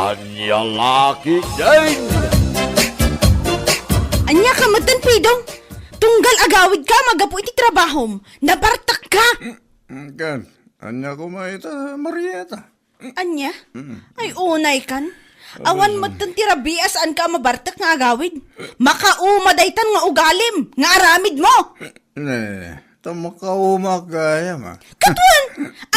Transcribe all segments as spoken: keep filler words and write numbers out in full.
Ania la ketdin? Ania ka metten, Pidong? Tunggal agawidka a manggapu iti trabahom, nabartekka! Mm, ken, ania koma ita, Marieta? Ania? Mm. Ay, unay kan. Awan metten ti rabii a saanka a mabartek nga agawid. Makauma daytan nga ugalim, nga aramidmo! Ne, ta makaumak gayam, a. Kaduan!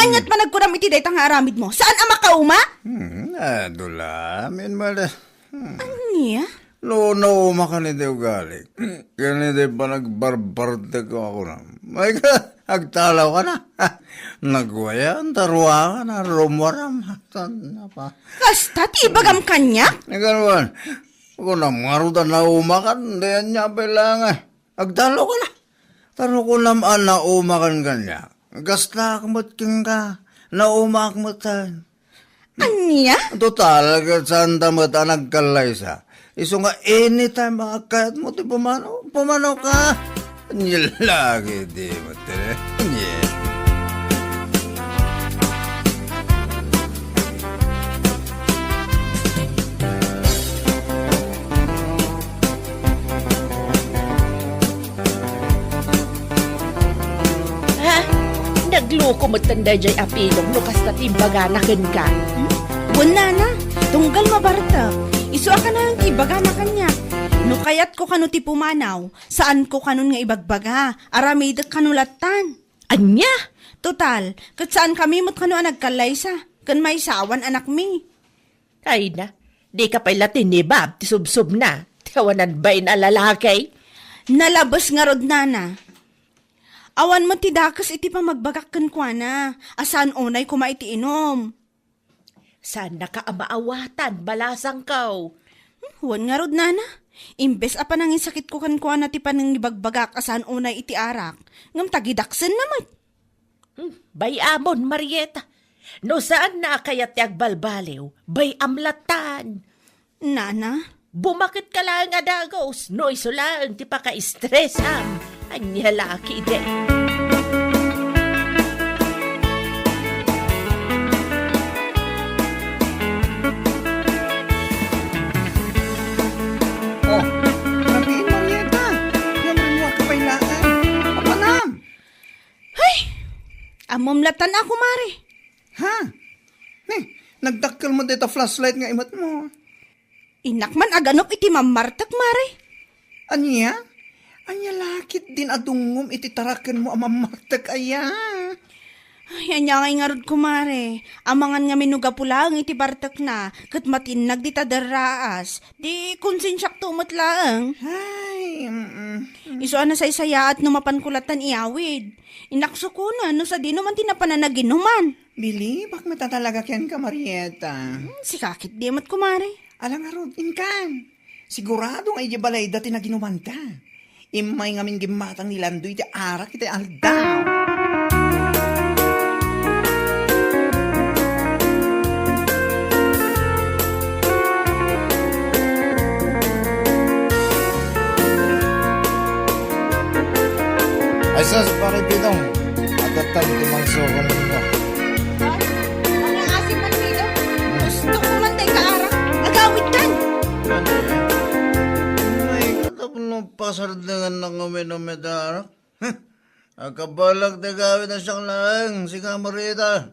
Aniat managkunam iti dayta nga aramidmo? Saan a makauma? Hmm, adu la, amin mala. Hmm. Ania? No, naumakan iti ugalik. Ken iti panagbarbartek ko a kunam. Ay ka, agtalawkan a. Nagwayan, ta ruangan a rumwaram. Saan na pa? Kasta ti ibagam kaniak? Ikaw naman, kunam ngarud a naumakan, di ania pay laeng. Agtalawkan a. Ta no kunam a naumakan kaniak, kastaak met kenka, naumaak metten. Ania? Total, ket saanta met a nagkallaysa. Isu nga anytime a kayatmo ti pumanaw, pumanawka. Ania la ketdi met, eh. Ania? Ha? Nagloko metten daydiay a Pidong no kasta ti imbagana kenka. Hmm? Wen, nana, tunggal mabartek. Isu a kanayon ti ibagana kaniak. No kayatko kano ti pumanaw, saanko kanon nga ibagbaga. Aramidek kano lattan. Ania? Total, ket saankami met kano a nagkallaysa. Ken maysa awan anakmi. Ay na, dika pay la tinibab ti subsobna ti awanan bain a lalaki. Nalabes ngarud, nana. Awan met ti dakes iti pamagbagak kenkuana, a saan unay koma iti inum. Saannaka a maawatan, balasangko. Hmm, wen ngarud, nana. Imbes a panangisakitko kenkuana ti panangibagbagak a saan unay iti arak, ngem tagidaksenna met. Hmm, bay-amon, Marieta. No saanna a kayat ti agbalbaliw, bay-am lattan. Nana? Bumaketka laeng a dagus, no isu laeng ti pakaistresam. Ania la ketdi? Oh, rabii, Marieta. Ngem rimmuarka pay laeng. Apanam? Hay! Ammom lattan a, kumare. Ha? Ne, nagdakkel met dayta flashlight nga imatmo. Innak man aganup iti mammartek, mare. Ania? Ania la ketdin a dungngom iti tarakenmo a mammartek aya? Ay, ania ngay ngarud, kumare? Amangan ngamin no gapu laeng iti bartekna, ket matinnag dita derraas. Di konsensiakto met laeng. Ay, mm, mm. Isu a nasaysayaat no mapanko lattan iyawid. Innak sukonen no sadino man ti napan a naginuman. Bilibak met a talaga kenka, Marieta. Hmm, sika ketdi met, kumare. Ala ngarud, inkan. Sigurado nga idiay balayda ti naginumanta. Immay ngamin gimmatang ni Landoy ti arak iti aldaw. Ay sus, Pare Pidong, adda ti mangsukon mo. Ay, ang asim man dito. Gusto ko man tayo kaarak. Agawid kan. Ano yan? Ay, katapno pasardengan na kami ng medara. Huh? Akabalak ti agawid a siak laeng, sika Marita.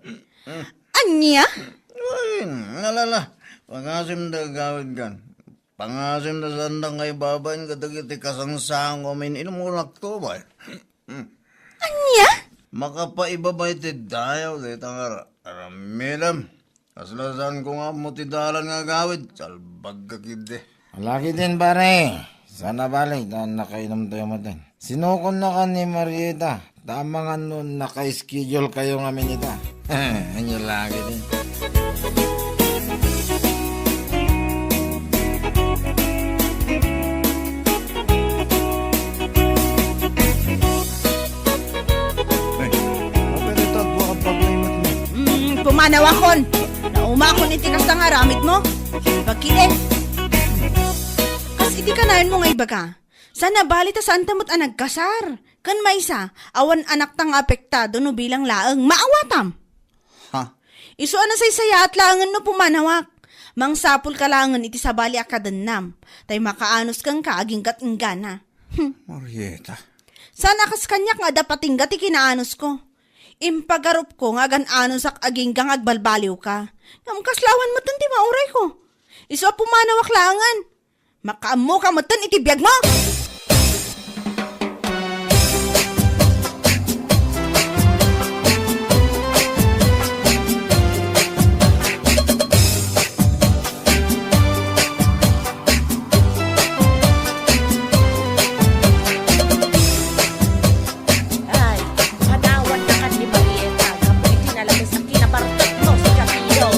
Ania? Ay, nalala. Pangasim ti agawid kan. Pangasim ta sanda nga ibabain kadagiti kasangsango amin inumnakto, bay. Ania? Makapaibabay ti dayaw dayta nga aramidem. Kasla saanko nga ammo ti dalan nga agawid, salbagka ketdi. Ala ketdin, pare. Saan a bale ta nakainumtayo metten. Sinukonnakan ni Marieta, ta amangan no naka-schedule kayo ngamin ita. Ania la ketdin. Ay, apay dayta dua a bagnay met ni? Mm, pumanawakon. Naumakon iti kasta nga aramidmo. Bakit eh? Kas iti kanayon mo nga ibaga, saan a bale ta saanta met a nagkasar. Ken maysa, awan anakta nga apektado no bilang laeng. Maawatam. Ha? Isu a nasaysayaat laengen no pumanawak. Mangsapulka laengen iti sabali a kadennam, tay makaanus kenka agingga't inggana. Hmm. Marieta. Saan a kas kaniak nga adda patingga ti kinaanusko. Impagarupko nga agan-anusak agingga nga agbalbaliwka. Ngem kasla awan metten ti maurayko. Isu a pumanawak laengen. Makaammoka metten iti biagmo! Ay, manawan na kan ni Marieta, gapu iti nalabes a kinabartekmo si Kapido.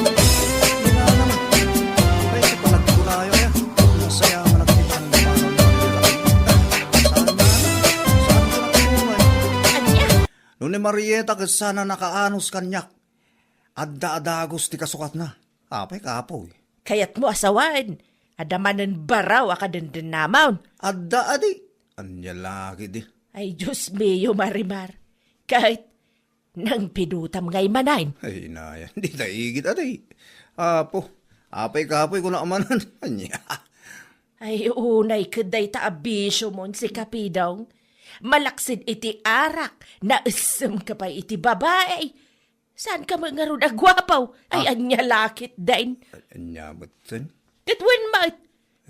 Ina naman. Ay, iti panagkunayo, ya. Masaya man ako iti panaw ni Marieta. Saan na? Saan ko na tumulay? Ania? No ni Marieta, ket sana nakaanus kaniak. Adda a dagus ti kasukatna. Apay, kapoy. Kayatmo a sawen, adda manen baraw a kadendennamon. Adda, adi. Ania la ketdi? Ay, Dios mio, Marimar. Ket nangpidotam ngay manen. Ay, inaya, dita igid, adi. Apo, apay kapoy, kuna manen. Ania? Ay, unay ket dayta a bisiomon, si Kapidong. Malaksid iti arak, naessemka pay iti babai. Saanka met ngarud a guapo? Ay, ah, ania la ketdin? Ania metten? Ket wen met,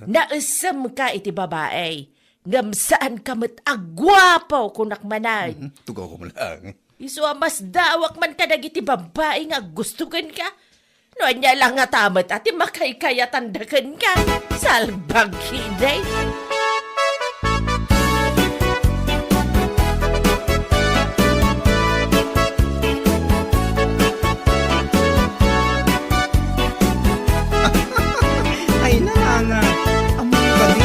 naessemka iti babai, ngem saanka met a guapo, kunak manen. Mhm, tugaw ko man lang. Isu a masdaawak man kadagiti babbai nga aggusto kenka. No ania la ngata met a ti makaykayatanda kenka, salbag ketdi. Ay, nanana, ammom kadi,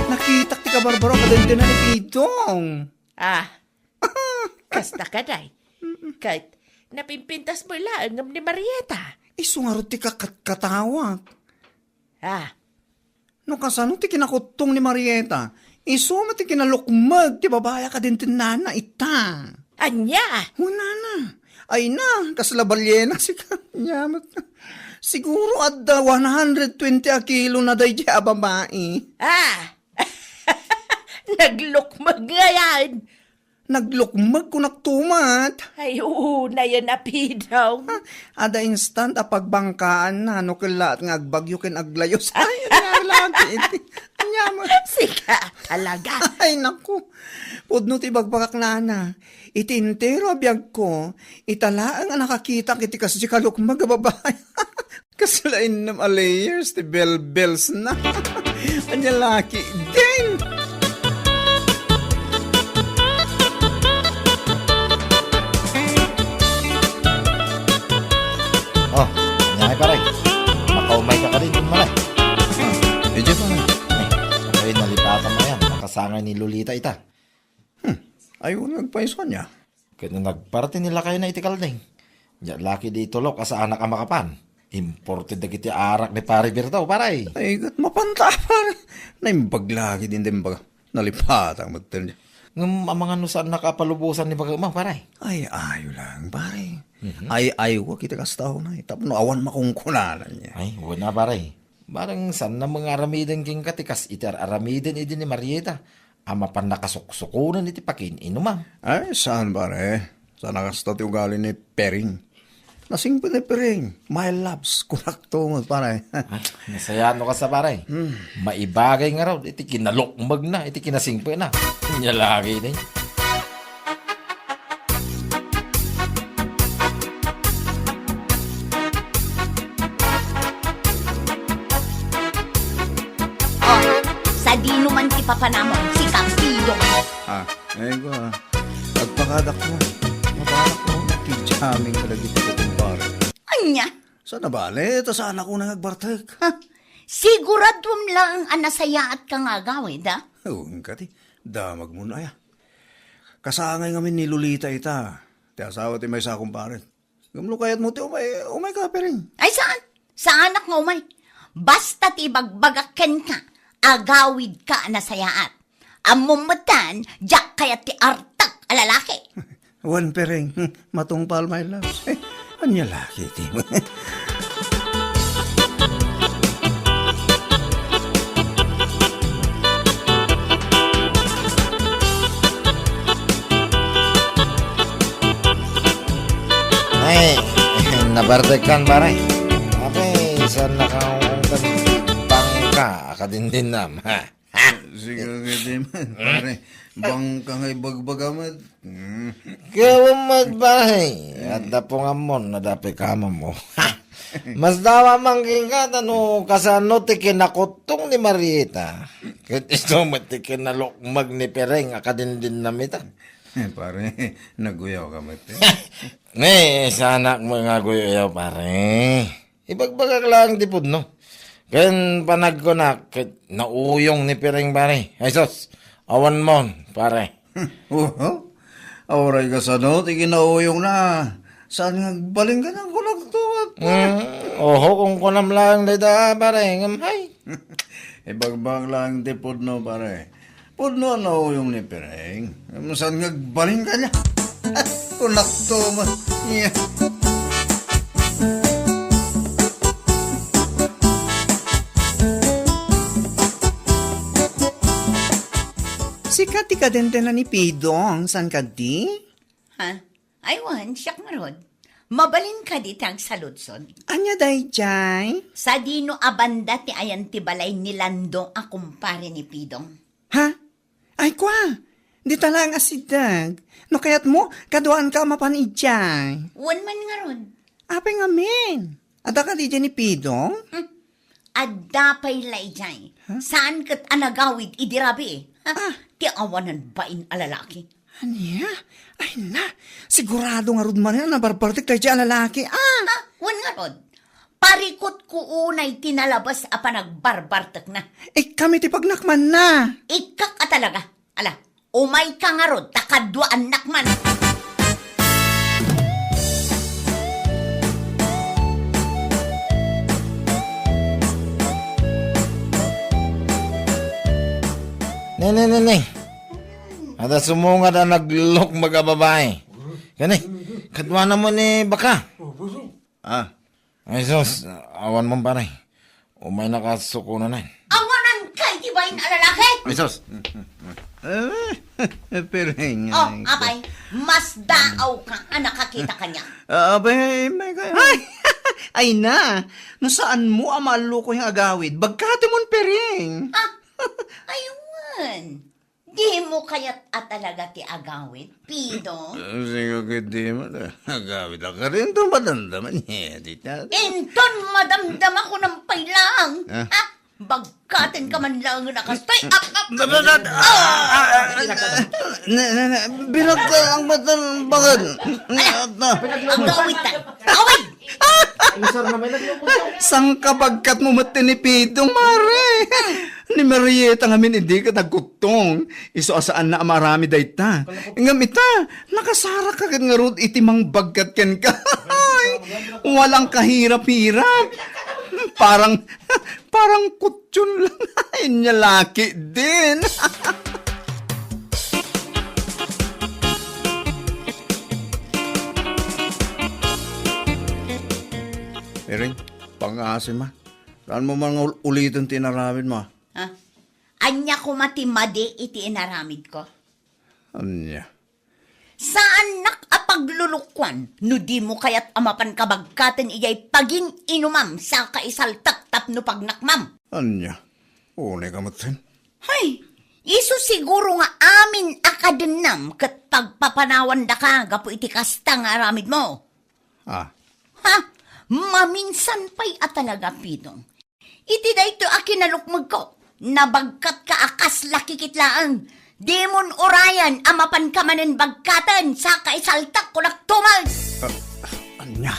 nakitak ti kabarbaro a kadendena ni Pidong. Ah, kasta kadi. Ket napimpintas met laeng ngem ni Marieta. Isu ngarud ti kakatkatawak. Ah. No kasano ti kinakuttong ni Marieta, isu met ti kinalukmeg ti babai a kadendennana ita. Ania? Kunana. Ay na, kasla balyena sika. Ania met. Siguro adda one hundred twenty a kilo na daydiay a babai. Ah! Naglukmeg ngay. Naglukmeg kunak tumat. Ay, unayen a Pidong. Ha, ada instant a pagbangkaanna no kellaat nga agbagyo ken aglayus. Ay, ania lagi iti. Ania mo? Sika talaga. Ay, naku. Pudno ti ibagbagak, nana. Iti entero a biagko, ita laeng a nakakitak iti kasdi kalukmeg a babai. Kasla innem a layers ti belbelsna. Ania la ketdin? Oh, ania, pare? Makaumayka kadin, kun malay. Ah, medyo pa. Eh, ay, nalipatan mo yan. Makasangay ni Lolita ita. Hmm, ay, agpayso ania. Ket no nagparti ni lakayna iti kalding, diak la ketdi itulok a saanak a makapan. Imported dagiti arak ni Pare Berto, pare. Ay, ket mapanta, pare. Naimbag la ketdi, naimbag. Nalipatak met. Ngem amangan no saannak a palubosan ni baga mo, pare. Ay, ayo lang, pare. Mhm. Ay, ayo ko kita kasta, unay. Tapno awan makunkunanan niya. Ay, wala, pare. Barang saan na mangaramiden kenka ti kas iti ar-aramiden idi ni Marieta. A mapan nakasuksukonen iti pakiin-inumam. Ay, saan, pare? Saan a kasta ti ugali ni Pering? Nasingpet ni Pering. My loves, kunak to, pare. Ay, nasayaan no kasta, pare. Hmm. Maibagay ngarud iti kinalukmegna, iti kinasingpetna. Ania lagi ni. Oh, sadino man ti papanamon, si Kapido. Ah, ay ko, ah. Agpakadak mo. Mabalak mo. Ti jamming ka lagi ko, kumpare. Anya? Sa nabali, ta saan ako nang agbartek? Ha? Siguraduam lang a nasayaat ka nga agawid, ha? Oo, kadi. Damag mo na, ya. Kasangay ngamin ni Lolita ita. Ti asawa ti maysa, kumpare. Ngem no kayatmo ti umay, umay ka, Pering. Ay, saan? Saanak nga umay. Basta ti ibagbagak kenka, agawid ka a nasayaat. Ammom metten, diak kayat ti artek a lalaki. Wen, Pering, matungpal, my love. Ania lagi ti. Bartekkan, pare. Apay, saan na ka ungkon bangka a kadindinnam, ha? Ha? Sige, sige, man, pare. Bangka nga ibagbagam met. Hmm. Kaya met, pare. Adda pungammon, adda pikamam. Ha? Masdawa man kenka, ta no kasano ti kinakuttong ni Marieta. Ket isu met ti kinalukmeg ni Pireng a kadindinnam ita. Pare, naguyaw ka met. Ne, saanak met nga aguyaw, pare. Ibagbagak laeng ti pudno. Ken panagkunak, ket nauyong ni Pireng, pare. Ay sus, awan mon, pare. Oho? Uray kasano ti kinauyongna? Saan nga agbalin kaniak, kunak to, at Hmm, oho, kunkunam laeng dayta, pare, ngem hay. Ibagbagak laeng ti pudno, pare. Pudno a nauyong ni Pireng. Saan nga agbalin kaniak? Kunak to, ma-, iya. Sika ti kadendena ni Pidong, saan kadi? Ha? Ay, wen, siak ngarud. Mabalin kadi ti agsaludsod? Ania daydiay? Sadino a banda ti ayan ti balay ni Lando a kumpare ni Pidong? Ha? Ay, kua! Dita laeng a siddeg. No kayatmo, kaduaanka a mapan idiay. Wen man ngarud. Apay ngamin? Adda kadi idiay ni Pidong? Hmm. Adda pay la idiay. Ha? Saan ket a nagawid idi rabii? Ha? Ah. Ti awanan bain a lalaki. Ania? Ay na, sigurado ngarud manen a nabarbartek daydiay a lalaki. Ah! Ah, wen ngarud. Parikutko unay ti nalabes a panagbarbartekna. Ikkami ti pagnakmanna. Ikkak a talaga. Ala, umayka ngarud ta kaduaannak man. Ne, ne, ne, ne. Adda sumungad a naglukmeg a babai. Kani, kaduana mo ni baka? Ah. Ay, sus, awan man, pare. Umaynak a sukonen. Awanan kay ti bain a lalaki? Ay, sus. Eh, Pireng, Oh, ay, apay, masdaawka a nakakita kaniak. Ah, apay, may kaya. Ay, ay na. No saanmo a maallukoy nga agawid, bagkatemon, Pireng. Ah, ay, wen. Dimo kayat a talaga ti agawid, Pidong? Sige, ket dimo ta agawid a karinto madamdama niya, di ta. Inton madamdama ko nang pay laeng, Ah. ha? Bagkatenka man laeng a kastoy. Ap, ap. Na, na, na, ah, ah, ah, na, na, na, binagka ang mata ng bagad. Ala, agawid ta. Awid! Sangkabagkatmo met ti ni Pidong, mare. Ni Marieta ngamin idi ket agkuttong. Isu a saanna a maaramid dayta. Ngem ita, nakasarakka ket ngarud iti mangbagkat kenka. Ay, walang kahirap-hirap. Parang, parang kutyon lang. Inya laki din. Pireng, pangngaasim, a. Saanmo man nga ul-, uliten ti inaramidmo, a? Ha? Ania koma ti madi iti inaramidko? Ania? Saannak a paglulukoan no dimo kayat a mapan kabagkaten idiay pagin-inumam saka isaltek tapno pagnakmam. Ania? Unay ka metten? Hay, isu siguro nga amin a kadennam ket pagpapanawandaka gapu iti kasta nga aramidmo. Ah. Ha? Maminsan pay a talaga, Pidong. Iti daytoy a kinalukmegko, nabagkatka a kas lakikit laeng. Dimon urayan a mapanka manen bagkaten, saka isaltek, kunak tumag. Ah, ania?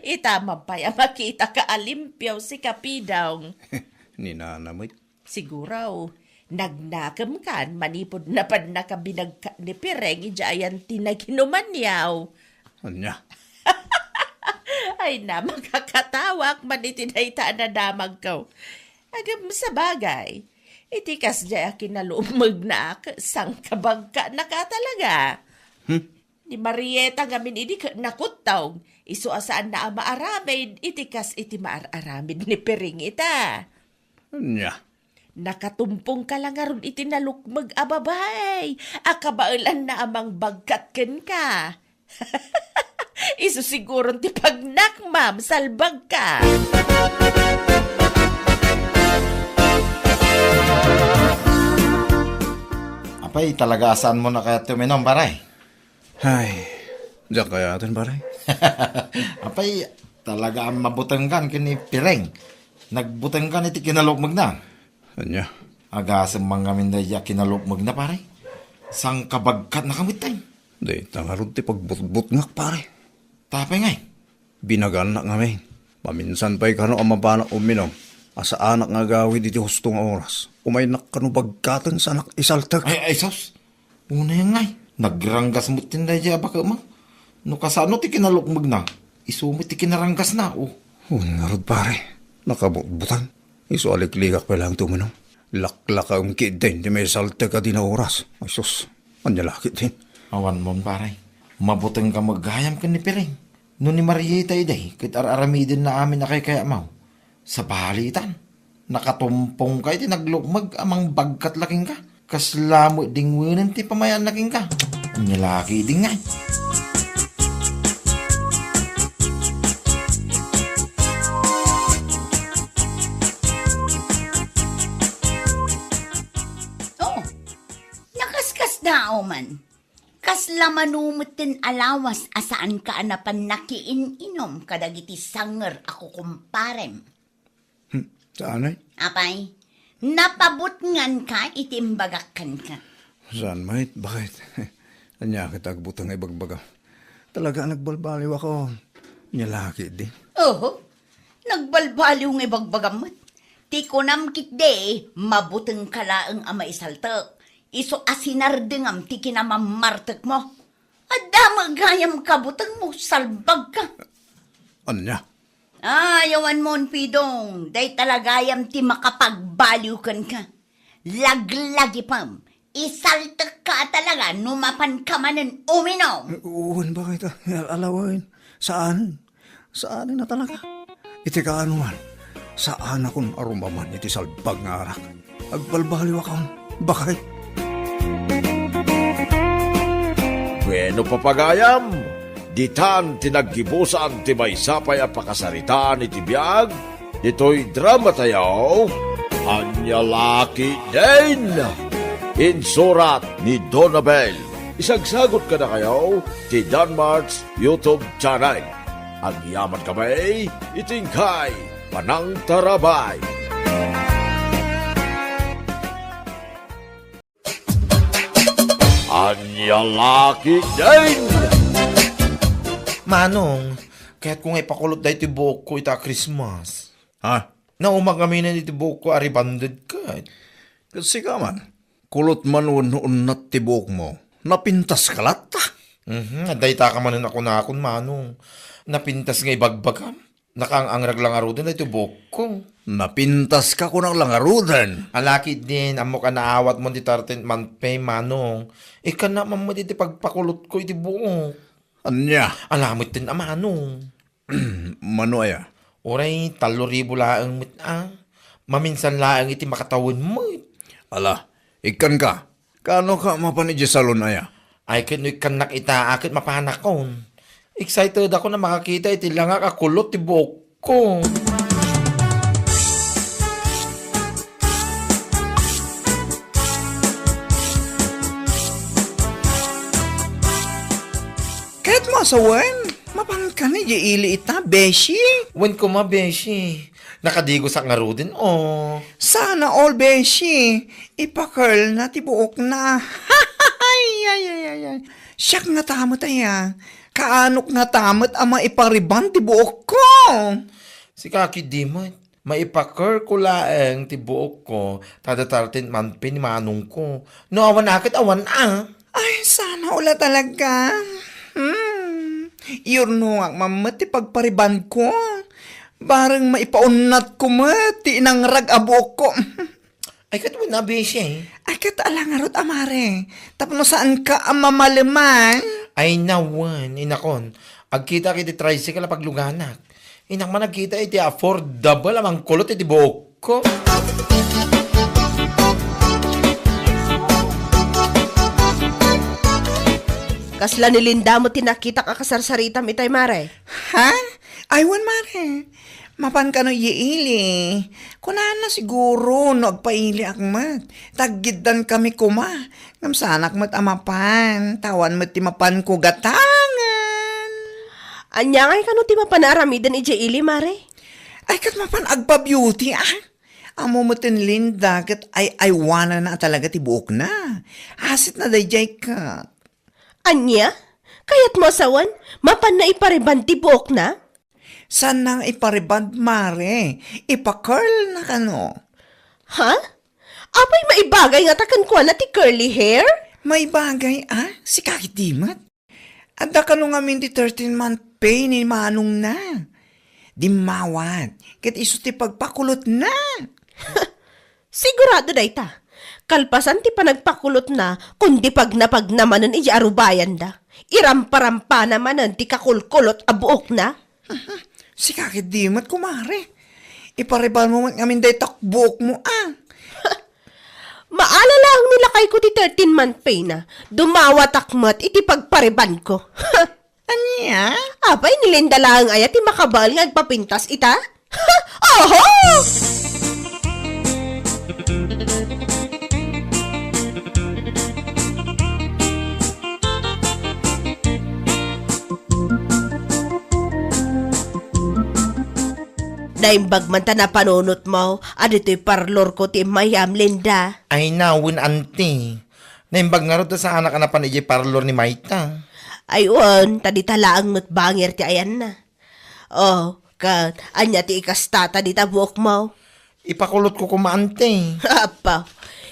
Ita man pay a makitaka a limpio, sika, Pidong. Ni Nana met. Siguro, nagnakemkan manipud napannaka binagkat ni Pireng idiay ayan ti naginumanyo. Ania? Ay na, makakatawak man iti dayta a nadamagko. Ngem sabagay, iti kasdiay a kinalukmegnak, sangkabagkanaka talaga. Hmm? Ni Marieta ngamin idi ket nakuttong, isu a saanna a maaramid iti kas iti maar-aramid ni Pireng ita. Ania? Nakatumpongka la ngarud iti nalukmeg a babai a kabaelanna a mangbagkat kenka. Isu siguron ti pagnakmam, salbagka. Apay, talaga a saanmo na kayat ti uminom, pare? Ay, diak kayaten, pare. Apay, talaga a mabutengkan ken ni Pireng. Nagbutengkan iti kinalukmegna. Ania? Agasem man ngamin daydiay a kinalukmegna, pare. Sangkabagkatnaka metten. Dayta ngarud ti pagbutbutngak, pare. Tapay ngay? Binagannak ngamin. Maminsan pay kano a mapanak uminom, a saanak nga agawid iti husto nga oras. Umaynak kano bagkaten sanak isaltek. Ay, ay, sus! Unay ngay, nagranggas met ti daydiay a bakema. No kasano ti kinalukmegna, isu met ti kinaranggasna, o. Wen ngarud, pare, nakabutbutang. Isu a liklikak pay laeng ti uminom. Laklakaem ketdin ti maisaltek a dina oras. Ay sus, ania la ketdin? Awan mon, pare. Mabutengka met gayam ken ni Pireng. No ni Marieta idi, ket ar-aramidenna amin a kaykayatmo. Sabalitan, nakatumpongka iti naglukmeg a mangbagkat la kenka. Kasla met dingwenen ti pamayaanna kenka. Ania la ketdin ngay? Oh, nakaskasdaaw man. Kasla mano metten a lawas a saanka a napan nakiin-inom kadagiti sanger a kukumparem? Hmm, saan, ay? Apay, napabutnganka iti imbagak kenka. Saan, mait? Bakit? Ania ket agbuteng nga ibagbagam? Talaga a nagbalbaliwakon. Ania la ketdi? Oho, nagbalbaliw nga ibagbagam met. Ti kunam ketdi, mabutengka laeng a maisaltek. Isu a sinardengam ti kinamammartekmo. Adda met gayam kabutengmo, salbagka. Ania? Ay, awan mon, Pidong, dayta la gayam ti makapagbaliw kenka. Laglagipem, isaltekka a talaga no mapanka manen uminom. Wen, bakit? Al-, alawen. Saan? Saan a talaga? Iti kaanoan, saanakon a rumaman iti salbag nga arak. Agbalbaliwakon, bakit? Bueno, papagayam, ditan ti naggibusan ti maysa pay a pakasaritaan iti biag ditoy dramatayo, Ania la ketdin? Insurat ni Donabel. Isagsagot kadakayo ti Danmart's YouTube channel. Agyamankami iti inkay panangtarabay. Ania la ketdin? Manong, kayatko nga ipakulot daytoy buokko ita a Christmas. Ha? Naumak ngamin iti buokko a rebonded ket. Ket sika man, kulot man wenno unnat ti buokmo, napintaska latta? Mhm, dayta ka manen a kunakon, Manong. Napintas nga ibagbagam. Nakaang-angrag la ngaruden daytoy buokko. Napintaska kunak la ngaruden. Ala ketdin, ammok a naawatmon ti thirteenth month pay, Manong. Ikkannak man met iti pagpakulotko iti buok. Ania? Ala metten a, Manong. Mano aya? Uray, tallo ribu laeng met a. Maminsan laeng iti makatawen met. Ala, ikkanka. Kaano ka mapan idiay salon aya? Ay, ket no ikkannak ita, a ket mapanakon. Excited ako a makakita iti langak a kulot ti buokko. Ket masawen, mapanka idiay ili ita, beshi? Wen koma, beshi. Nakadigosak ngaruden, o. Sana all, beshi. Ipa-curl na ti buokna. Ay, ay, ay, ay, ay. Siak ngata met aya. Kaanok ngata met a maipa-rebond ti buokko? Sika ketdi met. Maipa-curl ko laeng ti buokko, ta thirteenth month pay ni manongko. No awan a ket awan a. Ay, sana all talaga. Hmm. Iyurnongak man met ti pagpa-rebond ko. Bareng maipaunnatko met ti inangrag a buokko. Ay, ket wen a, beshi. Ay, ket ala ngarud a, mare. Tapno saanka a mamaleman. Ay, nawen, inakon. Agkitak iti tricycle a pagluganak. Innak man agkita iti affordable a mangkulot iti buokko. Kasla ni Linda met ti nakitak a kasarsaritam itay, mare. Ha? Ay, wen, mare. Mapan kano iye ili. Kunana siguro no agpailiak met. Taggiddan kami koma. Ngem saanak met a mapan. Tawan met ti mapanko gatangen. Ania ngay kano ti mapan a aramiden idiay ili, mare? Ay, ket mapan agpa-beauty, ah. Ammo met ni Linda ket ay-aywananna a talaga ti buokna. Asitna daydiay ket. Ania? Kayatmo a sawen, mapanna iparebond ti buokna? Saanna nga iparebond, mare. Ipa-curl na kano. Ha? Apay maibagay ngata kenkuana ti curly hair? Maibagay, ah? Sika ketdi met. Adda kano ngamin ti thirteen-month pay ni manongna. Dimmawat, ket isu ti pagpakulotna. Sigurado dayta. Kalpasan ti panagpakulotna, kundi pagnapagna manen idiay arubayanda. Iramparampana manen ti kakulkulot a buokna. Sika ketdi met, kumare. Iparebondmo met ngamin dayta buokmo, ah. Maala laeng ni lakayko ti thirteen-month pay na. Dumawatak met iti pagparebondko. Ania? Apay, ni Linda laeng aya ti makabael nga agpapintas ita? Oho! Naimbag man ta napanunotmo a ditoy parlorko ti immay-am, Linda. Ay, nawen, anti. Naimbag ngarud ta saanak a napan idiay parlor ni mayta. Ay, wen, ta dita laeng met bangir ti ayanna. Oh, ket ania ti ikastata dita buokmo? Ipakulotko koma, anti. Apo,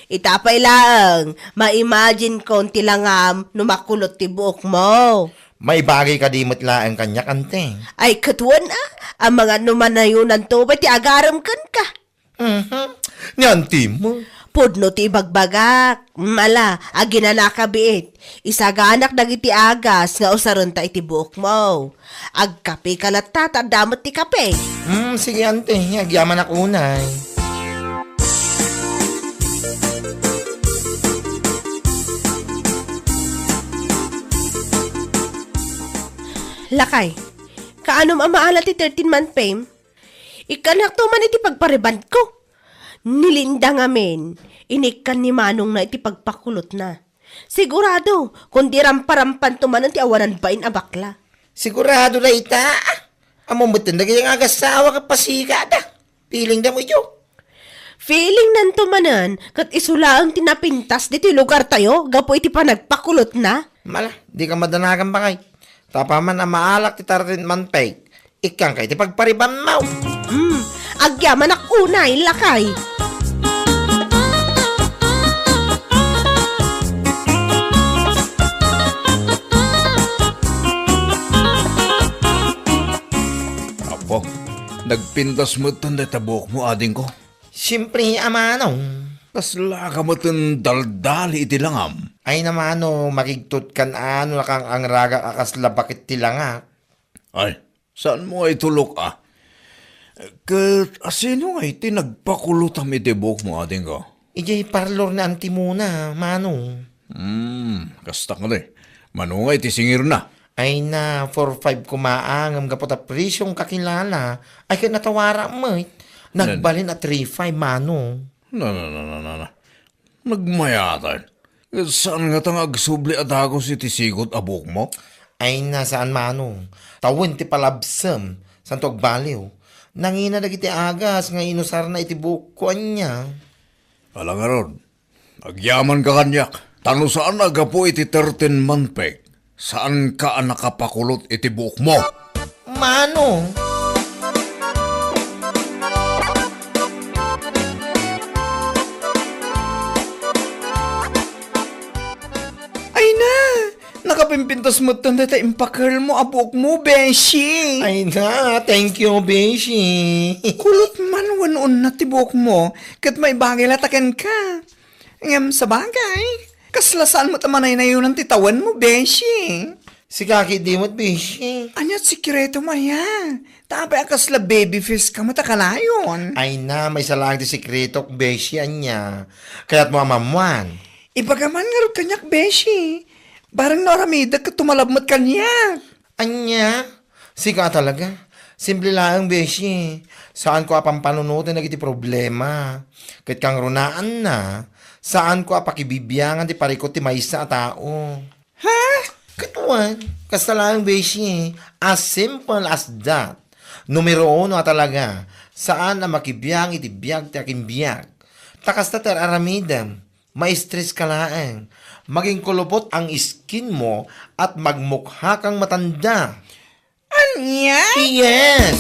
ita pay laeng, ma-imagine-kon ti langam no makulot ti buokmo. Maibagay kadi met laeng kaniak, anti? Ay, ket wen, a, amangan no manayonanto pay ti agarem kenka. Mhm. Ni anti mo. Pudno ti ibagbagak. Mala, aginanaka biit. Isaganak dagiti agas nga usarenta iti buokmo. Agkapeka latta ta adda met ti kape. Hmm, sige, anti. Agyamanak unay. Lakay, kaanom a maala ti thirteen-month pay? Ikkanakto man iti pagparebondko. Ni Linda ngamin, inikkan ni manongna iti pagpakulotna. Sigurado, kundi ramparampanto manen ti awanan bain a bakla. Sigurado dayta. Ammo metten dagiti nga agassawa ket pasigada. Feeling da mo idiay. Feeling nanto manen, ket isu laeng ti napintas ditoy lugartayo gapu iti panagpakulotna. Mala, dika madanagan, bakay. Ta apaman a maalak ti thirteen-month pay, ikkanka iti pagparebondmo. Hmm, agyamanak unay, lakay. Apo, nagpintas metten dayta buokmo, adingko. Siempre, a manong. Kaslaka metten daldali iti langam. Ay, a manong, makigtutkan a no nakangragak a kasla baket ti langak. Ay, saanmo nga itulok, a? Ket asino nga iti nagpakulotam iti buokmo, adingko? Idiay parlor ni antimona, manong. Hmm, kasta kadi. Mano nga iti singirna? Ay na, four five koma, ngem gapu ta presyong kakilala, ay ket natawara met. Nagbalin a three five, manong. Na, na, na, na, na, na. Nagmayatan. Saan ngata nga agsubli a dagus iti sigud a buokmo? Ay na, saan, manong. Tawen ti palabsem, santo agbaliw. Nangina dagiti agas nga inusarna iti buokko, ania. Ala ngarud, agyamanka kaniak, ta no saan a gapu iti thirteen-month pay, saanka a nakapakulot iti buokmo. Mano? Ay na! Nakapimpintas metten dayta impakurlmo a buokmo, beshi! Ay na, thank you, beshi! Kulot man wenno unat ti buokmo, ket maibagay latta kenka. Ngem sabagay, kasla saan met a manaynayonan ti tawenmo, beshi. Sika ketdi met, beshi. Ania ti sekretom aya? Ta apay a kasla baby face ka met a kanayon? Ay na, maysa laeng ti sekretok, beshi, ania. Kayatmo a maammuan? Ibaga man ngarud kaniak, beshi. Barang no aramidek ket tumalab met kaniak. Ania? Sika talaga. Simple laeng, beshi. Saanko a pampanunoten dagiti problema. Ket kangrunaanna, saanko a pakibibiangan ti parikut ti maysa a tao. Ha? Ket wen, kasta laeng, beshi. As simple as that. Numero uno a talaga, saan a makibiang iti biag ti akinbiag. Ta kasta ti ar-aramidem, ma-stress ka laeng. Maging kulupot ang skin mo at magmukha kang matanda. Ania? Yes!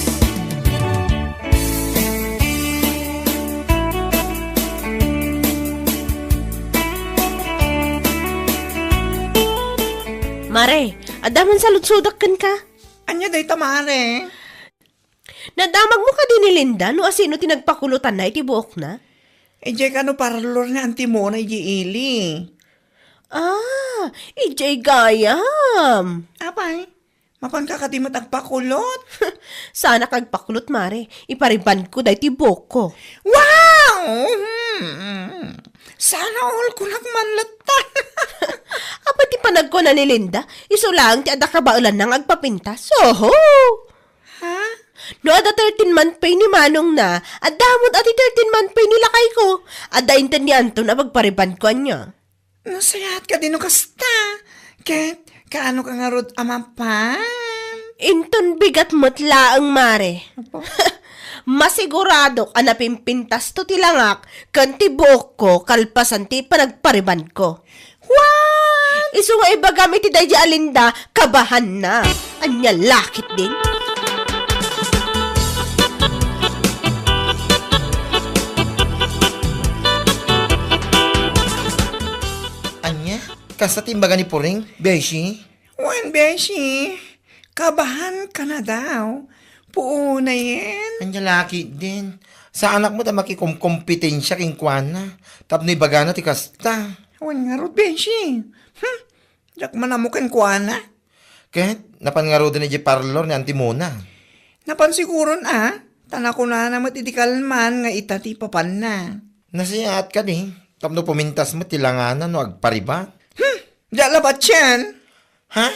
Mare, adda man saludsodak kenka? Ania dayta, Mare? Nadamagmo kadi ni Linda no asino ti nagpakulotanna iti buokna? Idiay kano parlor ni Auntie Mona idiay ili. Ah, idiay gayam. Apay, mapanka kadi met agpakulot? Saanak agpakulot, Mare. Iparibandko daytoy buokko. Wow! Hmm. Sana all kunak man latta. Apay ti panagkuna ni Linda, isu laeng ti adda kabaelanna nga agpapintas. Oho! Ha? No adda thirteen month pay ni manongna, adda met a ti thirteen month pay ni lakayko. Adda inted ni Anton a pagparibandko ania. Nasayaat kadi no kasta. Ket, kaano ka ngarud a mapan? Inton bigat met laeng, Mare. Apo? Masiguradok a napimpintasto ti langak ken ti buokko kalpasan ti panagparibandko. What? Isu nga ibagam iti daydi a Linda, kabahanna. Ania la ketdin? Ania? Kasta ti imbaga ni Puring, beshi? Wen, beshi. Kabahan ka na daw. Puonayen. Ania la ketdin? Saanak met a makikomkompetensya kenkuana. Tapno ibagana ti kasta. Wen ngarud, beshi. Hmm. Diak man ammo kenkuana. Ket, napan ngaruden idiay parlor ni Auntie Mona? Napan siguron a. Ta nakunana met idi kalman nga ita ti ipapanna. Nasayaat kadi. Tapno pumintas met ti langana no agpariban. Hmm. Diak labat sian. Ha?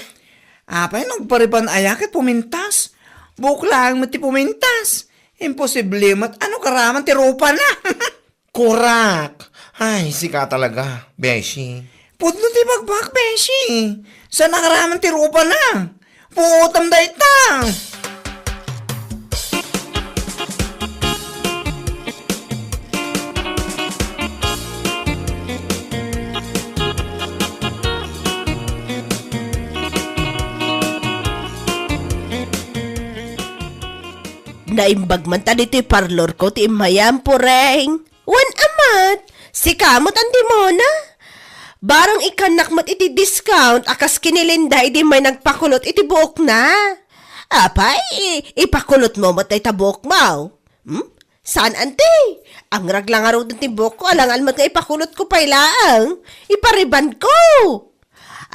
Apay, nagpariban aya ket pumintas? Buok laeng met ti pumintas. Imposible met a no karaman ti rupana. Kurak! Ay, sika talaga, beshi. Pudno ti bagbag, beshi. Saan a karaman ti rupana? Puotam dayta. Naimbag man ta ditoy parlorko ti immayam, Pureng. Wen a met, sika met, Auntie Mona. Barang ikkannak met iti discount a kas ken ni Linda idi may nagpakulot iti buokna. Apay, ipakulotmo met dayta buokmo. Hmm? Saan, Auntie? Angrag la ngaruden ti buokko, alangan met nga ipakulotko pay laeng. Iparibanko.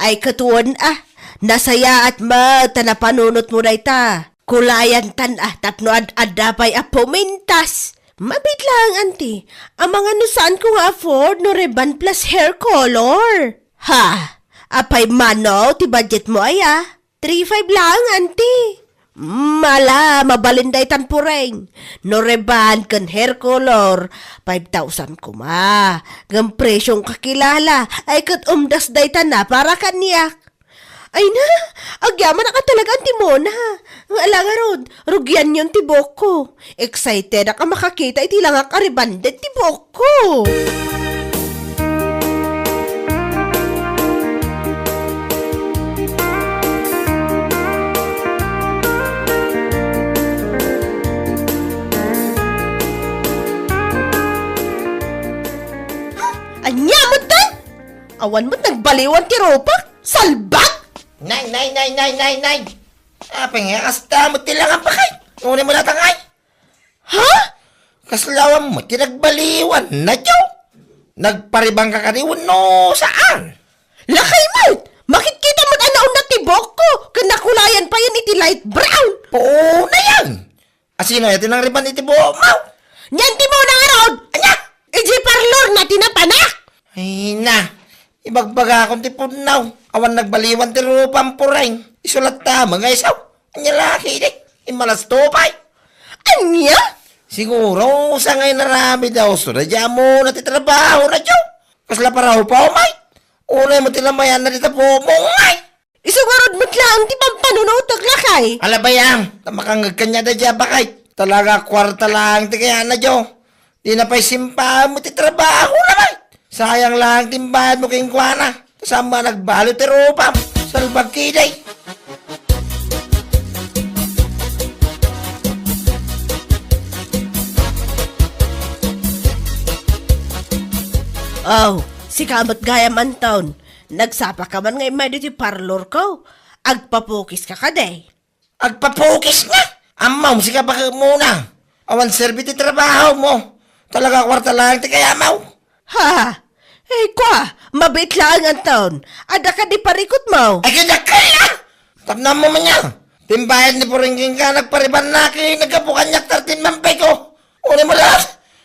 Ay, ket wen a, nasayaat met ta napanunotmo dayta. Kulayantan a tapno ad-adda pay a pumintas. Mabiit laeng, Auntie. Amangan no saanko nga afford no reban plus hair color. Ha? Apay mano ti budgetmo aya? Three five laeng, Auntie. Mala, mabalin daytan, Pureng. No reban ken hair color, five thousand koma. Ngem presyong kakilala, ay ket umdas daytan a para kaniak. Ay na, agyamanak a talaga, Auntie Mona. Nga ala ngarud, rugianyon ti buokko. Excitedak a makakita iti langak a rebonded ti buokko. Ania met dayta? Awan met nagbaliwan ti rupak? Salbag! Nay, nay, nay, nay, nay, nay! Apay nga kasta met ti langak, bakay? Ngunit mo natangay? Ha? Kasla awan met ti nagbaliwan na, Joe? Nagpariban ka kadi wenno saan? Lakay met! Makitkita met a naunat ti buokko, ken nakulayan payen iti light brown. Puonayen! Asino aya ti nangreban iti buokmo? Ni Auntie Mona ngarud! Ania? Idiay parlorna ti napanak! Ay na, Bagbagakon ti pudno. Awan nagbaliwan ti rupam, Puring. Isu latta met nga isu. Ania la ketdi? Immalasto pay. Ania? Siguro, sa nga inaramid a usto na di amuna ti trabaho na, Joe. Kasla paraw pa, umay. Unay mo ti lamayan na di ta pumungay. Isu ngarud met laeng ti pampanunutek, lakay. Ala, bay, ta makangngeg kaniada diay a bakay. Talaga, kuarta laeng ti kayatna, Jo. Dina pay simpaen mo ti trabaho na, bay. Sayang laeng ti imbayad mo kenkuana. Ta saan met a nagbalut ti rupam. Salbag ketdi. Oh, sika met gayam, Anton. Nagsapaka man nga immay ditoy parlorko. Agpapukiska kadi? Agpapukis nga? Ammom, sika baket muna. Awan serbi ti trabaho mo. Talaga, kuarta laeng ti kayatmo. Ha? Ay, kua, mabiit laeng, Anton. Adda kadi parikutmo? Ay, kidakkel, ah! Tapno ammom ania. Ti imbayad ni Puring kenka, nagparibanna ket naggapu kaniak thirteen month pay ko. Uray mo la.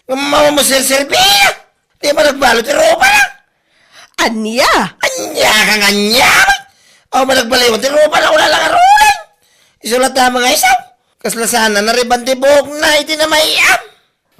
Ngem awan mo serserbi. Di man nagbalut ti rupana. Ania? Ania ka nga ania? Awan man nagbaliwan ti rupana, wala la nga ruling. Isu latta met nga isu. Kasla saan a nariban ti buokna iti namay-am.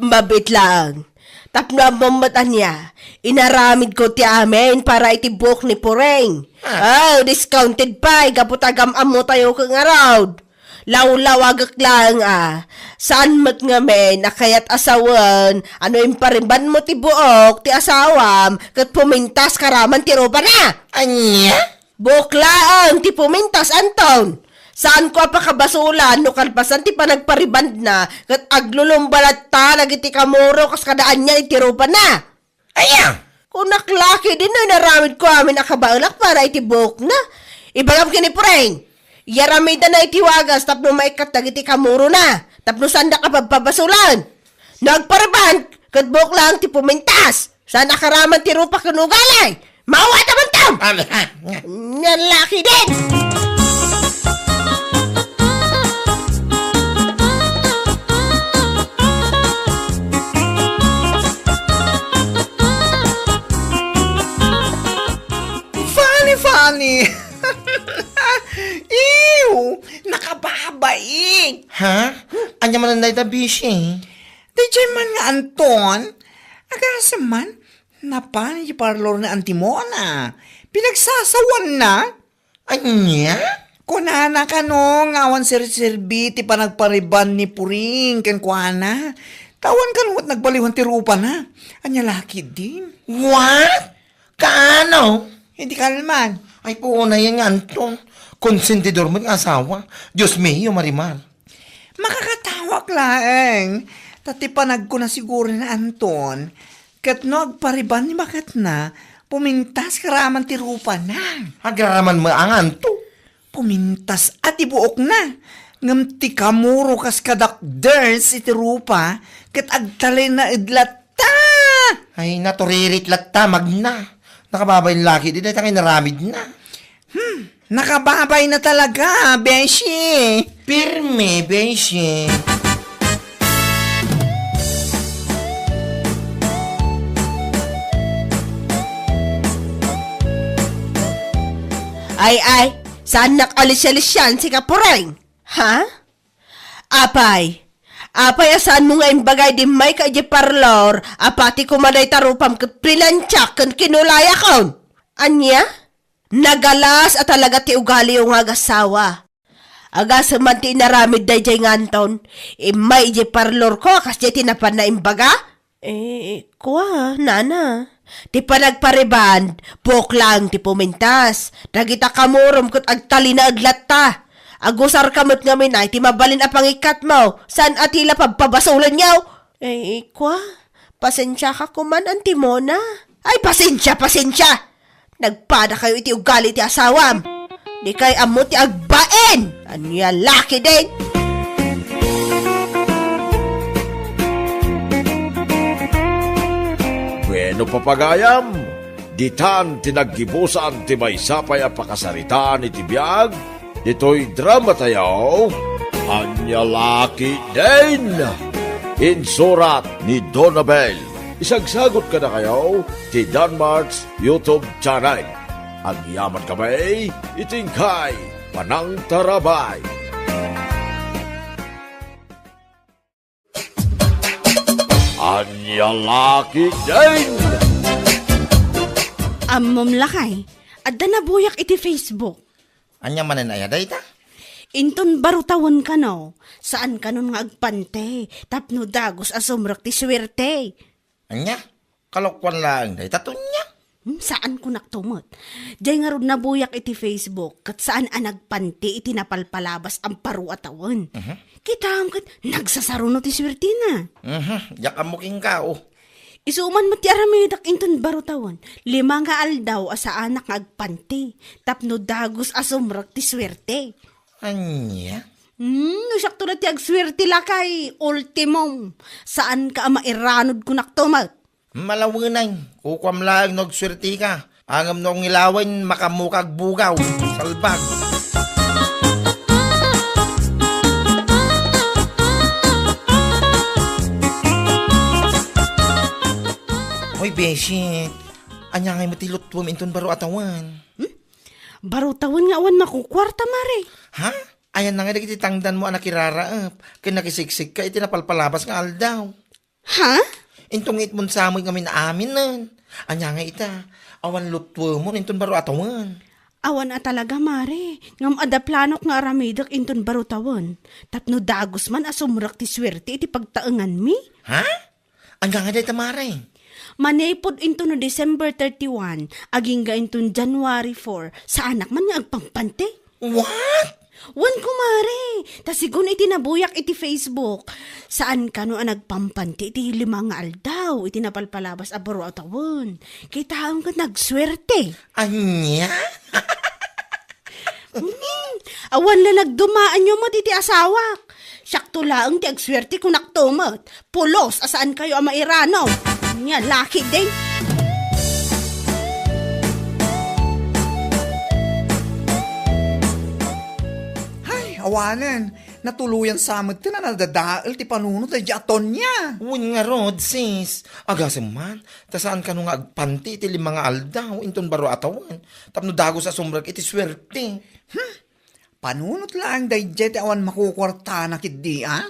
Mabiit laeng. Tapno ammom met ania, inaramidko ti amin para iti buok ni Puring. Ah. Oh, discounted pay, gapu ta agam-ammotayo ket ngarud. Lawlawagek laeng a, saan met ngamin a kayat a sawen a no imparibanmo ti buok ti asawam ket pumintas karaman ti rupana. Ania? Buok laeng ti pumintas, Anton. Saanko a pakabasolan no kalpasan ti panagparibandna ket aglulumba latta dagiti kamuro kas kada ania iti rupana. Aya? Kunak la ketdi no inaramidko amin a kabaelak para iti buokna. Ibagam ken ni Puring, iyaramidanna iti wagas tapno maikkat dagiti kamurona, tapno saandak a pabpabasolan. No agpariban, ket buok laeng ti pumintas. Saan a karaman ti rupa ken ugali. Mawat a bantam! Amen. Ania la ketdi! Funny, funny. Ew, nakababain. Ha? Ania manen dayta, Beshi? Daydiay man nga Anton, agasem man, napan iti parlor ni Auntie Mona. Pinagsasawanna. Ania? Kunana kano nga awan serserbi ti panagpariban ni Puring kenkuana. Ta awan kano met nagbaliwan ti rupana. Ania la ketdin? What? Kaano? Idi kalman. Ay, punayen nga Anton. Konsentidor met nga asawa. Dios mio, Marimar. Makakatawak laeng. Ta ti panagkuna siguro ni Anton, ket no agpariban ni baketna, pumintas karaman ti rupana. Agraraman met a nga Anton. Pumintas a ti buokna. Ngem ti kamuro kas kadakders iti rupa, ket agtalinaed latta. Ay, naturirit latta, magna. Nakababain la ketdi dayta nga inaramidna. Hmm, nakababayna talaga, Beshi. Pirme, Beshi. Ay, ay, saannak a lisialisian, sika Puring? Ha? Apay, apay a saanmo nga imbagay idi immayka idiay parlor a pati koma dayta rupam ket plinansiak ken kinulayakon? Ania? Nagalas a talaga ti ugaliyo nga agassawa. Agasem man ti inaramid daydiay nga Anton, immay idiay parlorko a kasdiay ti napanna imbaga? Eh, kua, nana. Ti panagpariband, buok laeng ti pumintas. Dagita kamurom ket agtalinaed latta. Agusarka met ngamin a iti mabalin a pangikkatmo, saan a ti la pabpabasolenyo. Eh, kua, pasensiaka koman, Auntie Mona. Ay, pasensia, pasensia! Nagpadakayo iti ugali ti asawam. Dikay ammo ti agbain. Ania la ketdin? Bueno, papagayam, ditan ti naggibusan ti maysa pay a pakasaritaan iti biag ditoy dramatayo, Ania la ketdin? Insurat ni Donabel Isagsagut kadakayo ti Danmart's YouTube channel. Agyaman kami iti inkay panangtarabay. Ania la ketdin? Ammom lakay, adda nabuyak iti Facebook. Ania manen aya dayta? Inton baro tawen kano, saan kanon nga agpanti, tapno dagus a sumrek ti suerte. Ania? Kalokuan laeng dayta, Tonia? Hmm, saan kunak to met. Jay ngarud nabuyak iti Facebook, ket saan a nagpanti iti napalpalabas a baro a tawen. Mhm. Kitaem ket nagsasaruno ti suertina. Mhm, diak ammo kenka, o. Isu man met ti aramidek inton baro tawen, lima nga aldaw a saanak nga agpanti, tapno dagus a sumrek ti suerte. Ania? Hmm, no siakto la ti agsuerte lakay, ultimum. Saanka a mairanod kunak to met. Malawenay, kukuam laeng no agsuerteka. Ngem no ngilawen, makaammoka agbugaw. Salbag. Hoy, Beshi, ania ngay met ti lutwem inton baro a tawen? Hmm? Baro tawen nga awan makukuarta, mare. Ha? Ayanna ngay dagiti tangdanmo a nakiraraep ken nakisiksik ka iti napalpalabas nga aldaw? Ha? Inton ngitmon sa met ngamin aminen. Ania ngay ita? Awan lutwemon inton baro a tawen. Awan a talaga, mare. Ngem adda planok nga aramidek inton baro tawen. Tapno dagus man a sumrek ti suerte iti pagtaenganmi. Ha? Ania ngay dayta, mare? Manipud inton December thirty-one, agingga inton January four, saanak man nga agpampanti. What? Wen, kumare, ta sigun iti nabuyak iti Facebook, saan kano a nagpampanti iti lima nga aldaw iti napalpalabas a baro a tawen. Kitaem ket nagsuerte. Ania? Hmm, awan la nagdumaanyo met iti asawak. Siakto laeng ti agsuerte kunak to met. Pulos a saan kayo a mairano. Nia, laki din. Hay, awanen. Natuloyan sa met ti nadadael ti panunot daydi a Tonia. Wen ngarud, sis. Agasem man, ta saan kano nga agpanti iti lima nga aldaw inton baro a tawen. Tapno dagus a sumrek iti suerte. Hmm. Panunot laeng daydiay ti awan makukuartana ketdi, a?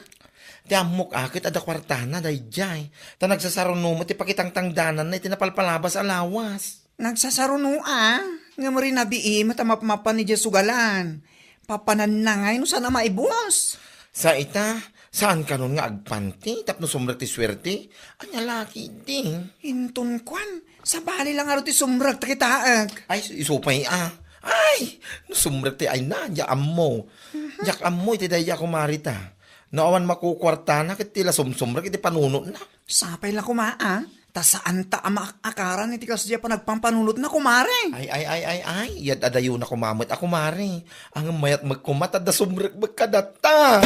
Ti ammok a ket adda kuartana daydiay, ta nagsasaruno met ti pakitangtangdananna iti napalpalabas a lawas. Nagsasaruno a, ngem rinabii met a mapmapan idiay sugalan. Papananna ngay no saan a maibus. Sa ita, saan kanon nga agpanti tapno sumrek ti suerte? Ania la ketdi? Inton kuan, sabali la ngarud ti sumrek ta kitaek. Ay, isu pay a. Ay, no sumrek ti ayna, diak ammo. Mhm. Diak ammo iti daydiay a kumare ta. No awan makukuartana ket ti la sumsumrek iti panunotna. Sapay la koma, a? Ta saanta a maak-akaran iti kasdiay a panagpampanunotna, kumare. Ay, ay, ay, ay, ay. Yad-adayona koma met a kumare. Ngem mayat met koma ta adda sumrek met kadata.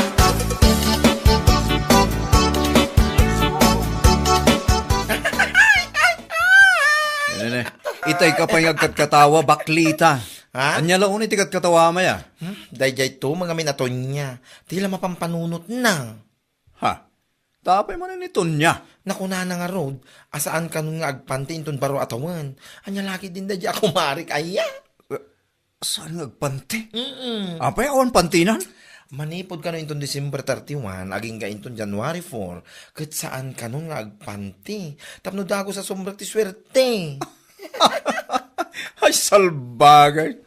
Nene, itay ka pay nga agkatkatawa, baklita. Ha? Ania la unay ti katkatawa, maya? Hmm? Daydiay to, mangamin a Tonia. Ti la mapampanunotna. Ha? Tapay man ni Tonia. Nakunana ngarud, a saan kanon nga agpanti inton baro a tawen. Ania la ketdin daydiay a kumarek aya? Eh, saan nga agpanti? Mm-mm. Apay, awan pantinan? Manipud kano inton December thirty-one, agingga inton January four, ket saan kanon nga agpanti. Tapno dagus a sumrek ti suerte. Ay, salbagay.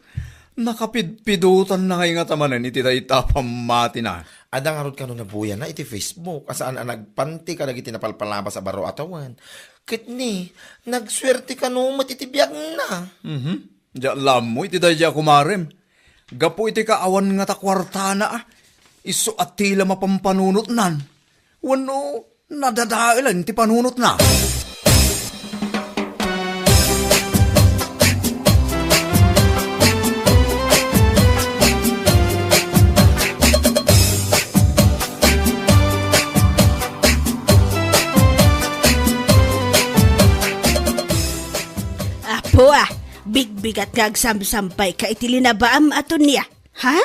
Nakapidpidotanna ngay ngata manen iti dayta a pammatina. Adda ngarud kano nabuyana iti Facebook a saan a nagpanti kadagiti napalpalabas a baro a tawen. Ket ni, nagsuerte kano met iti biagna. Mhm. Diak la ammo iti daydiay a kumarem. Gapu iti kaawan ngata kuartana, a, isu a ti la mapampanunotnan. Wenno, nadadaelan ti panunotna. Apo, a, bigbigat nga agsamsampayka iti linabaam a Tonia. Ha?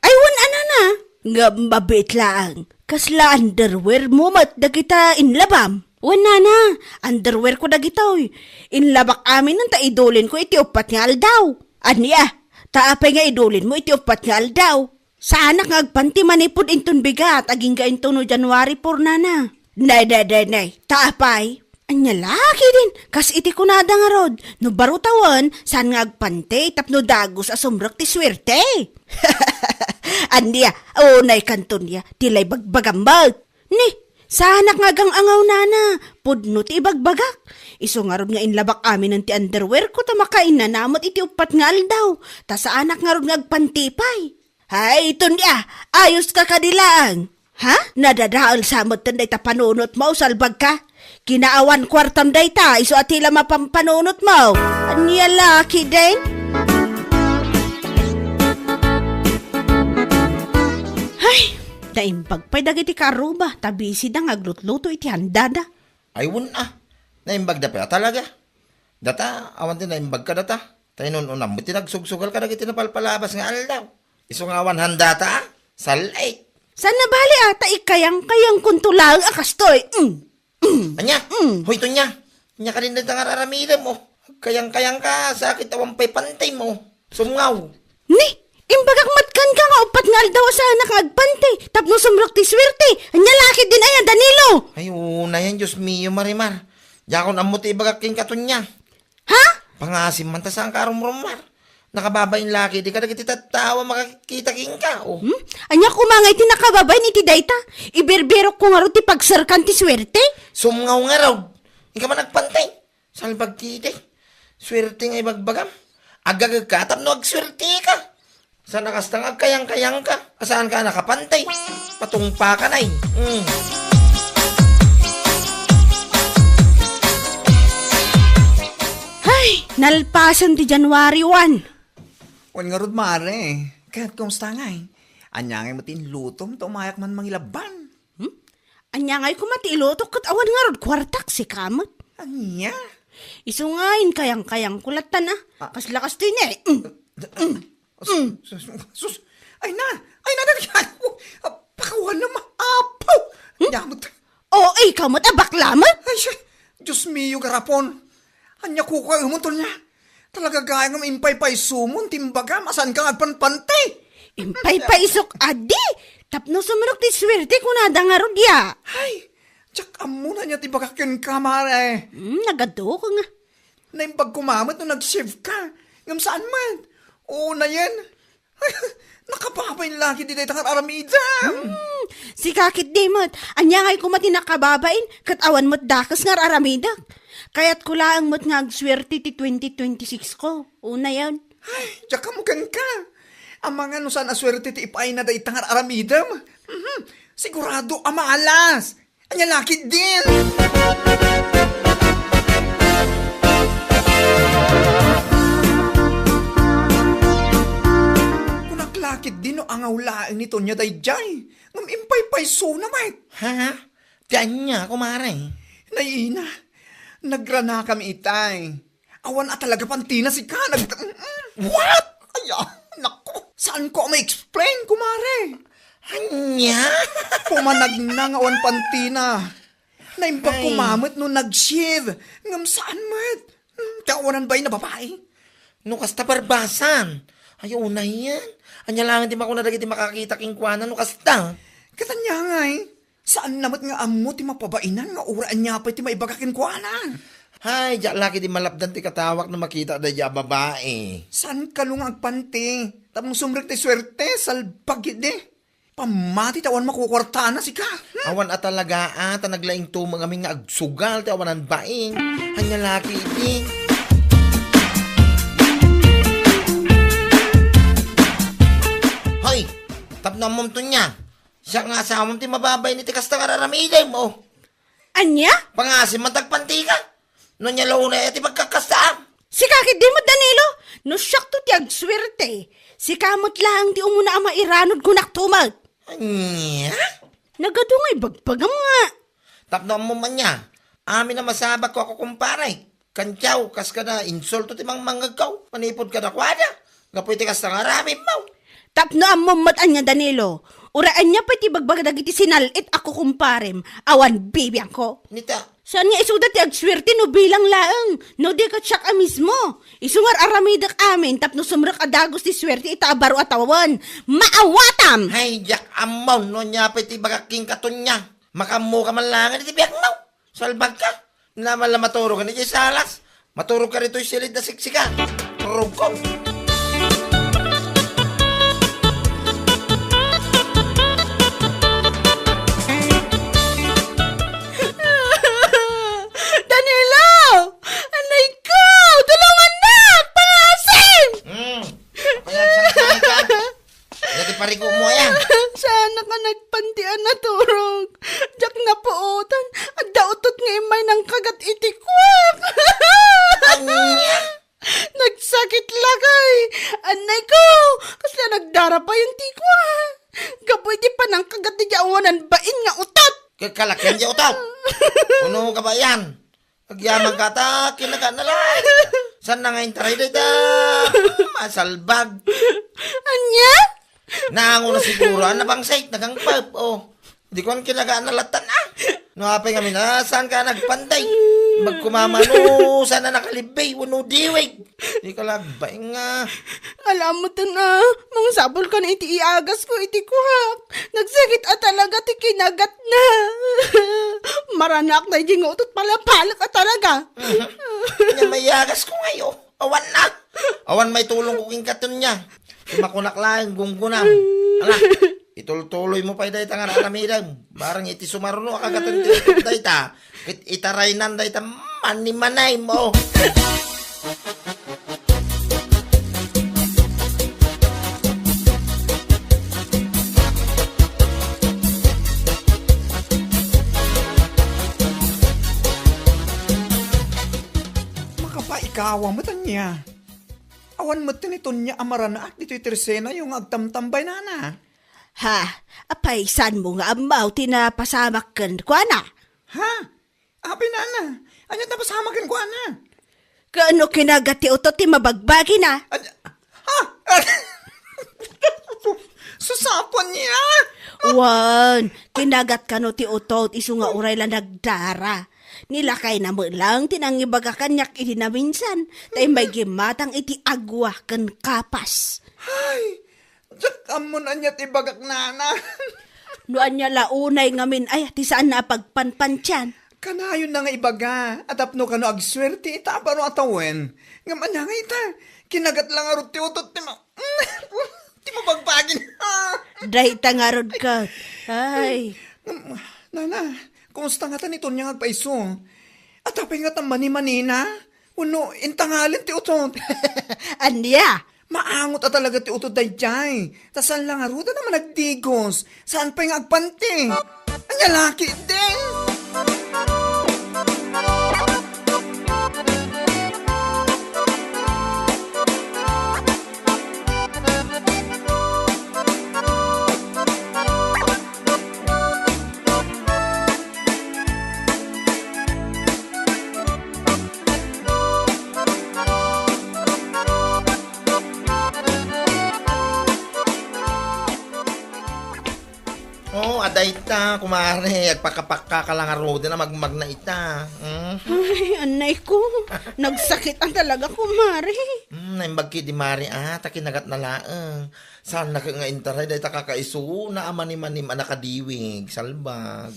Ay, wen a nana, ngem mabiit laeng. Kasla underwear mo met dagita inlabam? Wen, nana, underwear ko dagitoy. Inlabak aminen ta idulinko iti uppat nga aldaw. Ania, ta apay nga idulinmo iti uppat nga aldaw? Saanak nga agpanti manipud inton bigat, agingga inton no January four, nana. Nay, nay, nay, nay, ta apay? Ania la ketdin, kas iti kunada ngarud, no baro tawen, saan nga agpanti tapno dagus a sumrek ti suerte? Ania, unay kanton ya, ti lay bagbagam met. Ni, saanak nga agang-angaw, nana, pudno ti ibagbagak. Isu ngarud nga inlabak aminen ti underwear ko ta makainana met iti uppat nga aldaw, ta saanak ngarud nga agpanti pay. Hay, Tonya, ayos ka kadi laeng. Ha? Nadadael sa met dayta panunotmo, salbag ka? Kinaawan kuartam dayta, isu a ti la mapampanunotmo. Ania la ketdin? Hay, naimbag pay dagiti kaarruba, ta busy da nga aglutluto iti handada. Ay, wen a, naimbagda pay a talaga. Data, awan ti naimbag kadata. Ta inun-unam met ti nagsugsugal kadagiti napalpalabas nga aldaw. Isu nga awan handata, a? Sal-ay. Saan nabali a, ta ikayang-kayangkonto laeng a kastoy. Mm. Mm. Ania? Mm. Hoy, Tonya. Ania kadin dayta nga ar-aramidem, o? Agkayang-kayangka, sakit awan pay pantim, o. Sumngaw. Ni, imbagak met kenka nga uppat nga aldaw a saanak nga agpanti, tapno sumrek ti suerte. Ania la ketdin aya, Danilo? Ay, unayen, Dios mio, Marimar. Diakon ammo ti ibagak kenka, Tonya. Ha? Pangasim man ta saanka a rumrumar. Nakababain la ketdi kadagiti tattao a makakita kenka, o. Hmm? Ania koma ngay ti nakababain iti dayta? Ibirbirokko ngarud ti pagserkan ti suerte? Sumngaw ngarud. Inka man agpanti. Salbag ketdi. Suerte nga ibagbagam. Agagekka tapno agsuerteka. Saan a kasta nga agkayangkayangka. A saanka a nakapanti. Patungpakan ay. Mm. Hay, nalpasen ti January one. Wen ngarud, mare. Ket kumusta ngay? Ania ngay met ti inlutom ta umayak man mangilabban? Hmm? Ania ngay koma ti ilutok ket awan ngarud kuartak, sika met? Ania? Isu nga inkayangkayangko lattan a. Ah. Kasla kastoy ne. Mm. Mm. Sus, sus, sus. Ay na, ay na, dali ka. Pakawan na maapaw. Hmm? Ania met? O, ikaw met a bakla met? Ay, siya. Dios mio, garapon. Ania kukuaemon, Tonya? Talaga gayam nga impaypaysomon ti imbagam a saanka nga agpanpanti. Impaypaysok adi, tapno sumrek ti suerte kunada ngarud ya. Ay, diak ammo no ania ti ibagak kenka, mare. Hmm, nagadu ko nga. Naimbag koma met no nag-shave ka. Ngem saan met? Unayen. Nakababain la ketdi dayta nga ar-aramidem. Hmm, sika ketdi met. Ania ngay koma ti nakababain, ket awan met dakes nga ar-aramidek. Kayatko laeng met nga agsuerte ti twenty twenty-six ko. Unayen. Ay, diak ammo kenka. Amangan no saan a suerte ti ipaayna dayta nga ar-aramidem. Mhm. Sigurado a malas. Ania la ketdin? Kunak la ketdin no angaw laeng ni Tonya daydiay. Ngem impaypaysona met. Ha? Ti ania, kumare? Nay ina, nagranakam itay. Awan a talaga pantina sika. Nag-, mm, mm. What? Ay, ah, naku. Saanko a ma-explain, kumare. Ania? Pumanagna nga awan pantina. Naimbag Ay. Koma met no nag-shave. Ngem saan met? Hmm, ti awanan bain a babai? No kasta, parbasan. Ay, unayen. Ania laeng ti makuna dagiti makakita kenkuana no kasta? Ket ania ngay? Saanna met nga ammo ti mapabainan nga uray ania pay ti maibaga kenkuana. Hay, diak la ketdi malapdan ti katawak no makita daydiay a babai. Saan kano nga agpanti? Tapno sumrek ti suerte, salbag ketdi. Pammati ta awan makukuartana sika. Hmm? Awan a talaga, a, ta naglaing tumeng amin nga agsugal ti awanan bain. Ania la ketdi? Hoy, tapno ammom, Tonya. Siak nga asawam ti mababain iti kasta nga ar-aramidem, o. Ania? Pangasim man ta agpantika. No ania la unay a ti pagkakastaan? Sika ketdi met, Danilo, no siakto ti agsuerte, sika met laeng ti umuna a mairanod, kunakto met. Ania? Nagadu nga ibagbagam nga. Tapno ammom ania, amin a masabakko a kukumpare. Kantiaw, kas kada insulto ti mangmangngegko manipud kadakuada. Gapu iti kasta nga aramidmo. Tapno ammom met ania, Danilo, uray ania pay ti ibagbaga dagiti sinal-it a kukumparem, awan bibiangko. Nita, Saan nga isuda ti agsuerte no bilang laeng, no di ket siak a mismo. Isu nga ar-aramidek amin tapno sumrek a dagus ti suerte ita a baro a tawen. Maawatam! Hay, diak ammo no ania pay ti ibagak kenka, Tonia. Makaammoka man laeng iti biagmo. Salbagka. Naman la maturog ka ni salas. Maturog ka ditoy silid a siksika. Turog ko. Danilo! Anay ko! Tulungan na! Pangasim! Hmm. Apayan, saan ka? Iti pariko mo, ayan. Saan ka nagpanti a naturog? Diak napuotan. Adda utot nga immay nangkagat iti kuak. Ania? Nagsakit lakay. Anay ko, kasla nagdara pay ti kuak. Gapu iti panangkagat ti awanan bain nga utot. Kakalakian ti utot. Uno ka ba yan? Agyaman ka ta, kinagat na lang. Saan na nga intaray dayta? Masalbag. Anya? Naango na siguro, ah, nabangsay, nagangpap, oh. Di ko ang kinagaan na latan, ah. No, apay kami na, saan ka nagpantay? Magkumamano, saan na nakalibay, wano diwig? Di ka lagbaing, ah. Alam mo to na, mong sabol ka na iti iagas ko, iti kuhak. Nagsakit a talaga ti kinagat na. Maranak na, di nga utot palapalak a talaga. Mhm. Nya, maiagas ko ngayon. Awan na. Awan may tulong ko king katon niya. Sumakunak lang, gunggunam. Ala, itultuloy mo pay dayta nga naaramidem. Barang iti sumaruno a kagaton ti dayta. Ket itaraynan dayta manimanay mo. Makapaikawa met ania. Awan met ni Tonia a maranaak ditoy tersenayo nga agtamtambay, nana. Ha? Apay, saan mo nga ammaw ti napasamak kenkuana? Ha? Apay, nana, ania ti napasamak kenkuana? Kaano kinagat ti utot ti mabagbagi na? Ania? Ha? Su-, susapan niya? Wan, kinagat kano ti utot isu nga uray la nagdara. Nilakay na met lang ti nangibaga kaniak idi naminsan, ta immay gimmatang iti agwa ken kapas. Ay, diak ammon ania ti ibagak, nana. No ania la unay ngamin ay ti saan na a pagpanpantian. Kanayon na nga ibaga, a tapno kano agsuerte ita a baro a tawen. Ngem ania nga ita, kinagat la ngarud ti utot ti ma-, ti mabagbagin. Dayta ngarud ket. Ay. Ngem, nana, kumusta ngata ni Tonia nga agpaiso? At apay ngata manimanina? Wenno intangalen ti utot? Ania? Maangot a talaga ti utot daydiay. Ta saan la ngarud a managdigos. Saan pay nga agpanti? Ania la ketdin? Oh, adda ita, kumare. Agpakapakka ka lang aruden a magmagna ita. Mm. Ay, anay ko. Nagsakit ang talaga, kumare. Mm, naimbag ki di mare, ah, ta kinagat na laeng. Saan na nga intaray, dayta kakaiso na a manimanim a nakadiwig, salbag.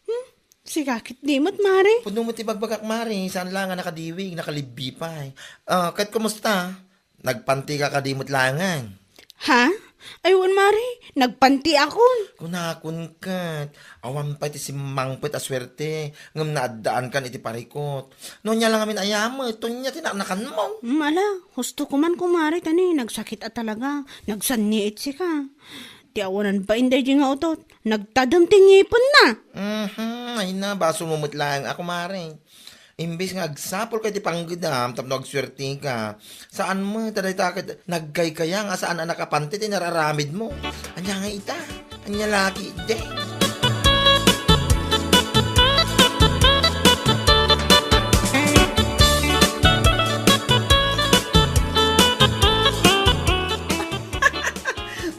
Hmm? Sigakit di met, mare. Pudno met ti bagbagak, mare. Saan la nga nakadiwig, nakalibbi pay. Ah, ket kumusta? Nagpanti ka kadi met laengen? Ha? Ay, wen, mare. Nagpanti akon. Kunakon ket, awan pay ti simmangpet a suerte, ngem naaddaan kan iti parikot. No ania lang amin ayamet, to nia ti naknakan mo. Hmm, ala, husto ko man, kumare, tani nagsakit a talaga. Nagsanniit sika. Ti awanan bain daydi nga utot, nagtadem ti ngipenna. Mhm, ay na, basol mo met laeng a, kumare. Imbes nga agsapul ka iti panggedam tapno agsuerte ka, saan mo, ta dayta ket nagkaykayang a saan a nakapanti ti nararamid mo. Ania nga ita? Ania la ketdi?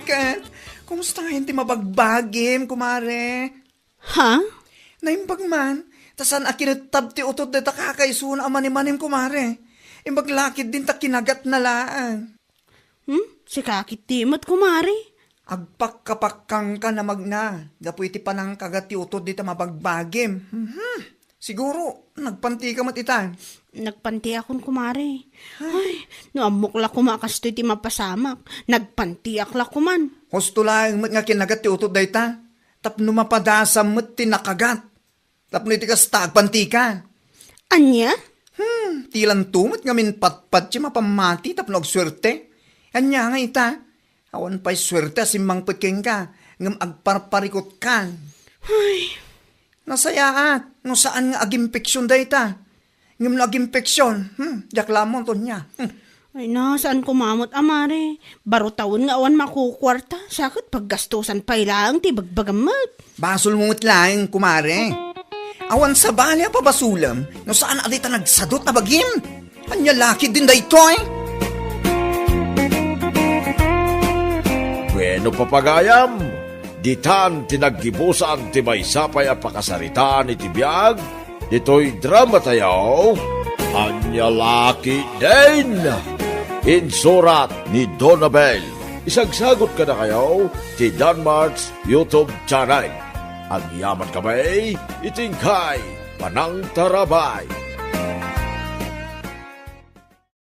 Ket, kumusta ngayon ti mabagbagim, kumare? Ha? Naimbag man, Saan a kinettab ti utod dayta kakaisuna a manimanim, kumare. Imbag lakid din ta kinagatna laeng. Hmm? Sika ketdi met, kumare? Agpakkapakkangka, namagna, gapu iti panangkagat ti utod dita mabagbagim. Mhm. Siguro, nagpantika met ita. Nagpantiakon, kumare. Ay, no ammok la koma a kastoy ti mapasamak, nagpantiak la koman. Husto laeng met nga kinagat ti utod dayta. Tapno mapadasam met ti nakagat. Tapno iti kasta, agpantika. Ania? Hmm, ti lanto met ngamin patpat ti mapammati tapno agsuerte. Ania nga ita? Awan pay suerte a simmangpet kenka, ngem agparparikutkan. Ay. Nasayaat, no saan nga aginfection dayta. Ngem no aginfection, hmm, diak la ammo, Tonya. Hmm. Ay na, saan koma met, amare. Baro tawen nga awan makukuarta, sa ket paggastusan pay laeng ti ibagbagam met. Basolmo met laeng, kumare. Awan sabali a pabasolem no saan a dayta nagsadut a bagim. Ania lakid din daytoy? Bueno, papagayam, ditan ti naggibusan ti maysa pay a pakasaritaan iti biag ditoy dramatayo, Ania Lakid Din. Insurat ni Donabel. Isagsagot kadakayo ti Danmart's YouTube channel. Agyaman kami iti inkay panangtarabay.